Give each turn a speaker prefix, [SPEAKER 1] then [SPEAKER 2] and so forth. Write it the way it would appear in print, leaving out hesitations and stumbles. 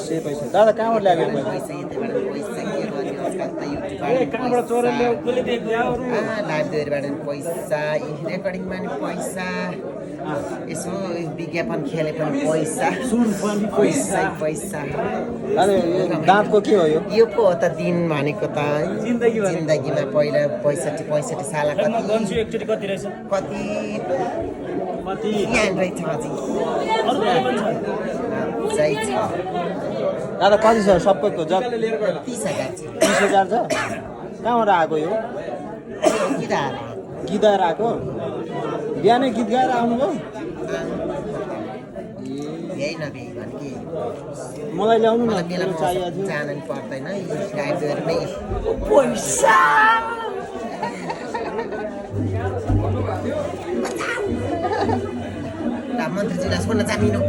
[SPEAKER 1] 500 पैसा दादा कहाँबाट ल्याएको यो पैसा
[SPEAKER 2] पैसा यताबाट पैसा के गर्ने आजकल त युट्युबबाट लाइब्रेरीबाट पनि पैसा रेकर्डिङमा पनि पैसा यसो विज्ञापन खेले पनि पैसा पैसा पैसा
[SPEAKER 1] दादा यो दाँतको के हो
[SPEAKER 2] यो पो हो त दिन भनेको त जिन्दगीमा पहिला 65 साल कति यहाँ रहेछ अझै छ
[SPEAKER 1] दादा कति छ सबैको जग
[SPEAKER 2] 30,000 छ
[SPEAKER 1] 30,000 छ कहाँबाट आएको यो गीत गाएर आएको बिहानै गीत गाएर आउनुभयो
[SPEAKER 2] यही नभए भने के
[SPEAKER 1] मलाई ल्याउनु न
[SPEAKER 2] मेलामा
[SPEAKER 1] चाहिएको थियो
[SPEAKER 2] जान नि पर्दैन लाइब्रेरीमै पैसा मन्त्रीजीलाई सोध्न जामिनु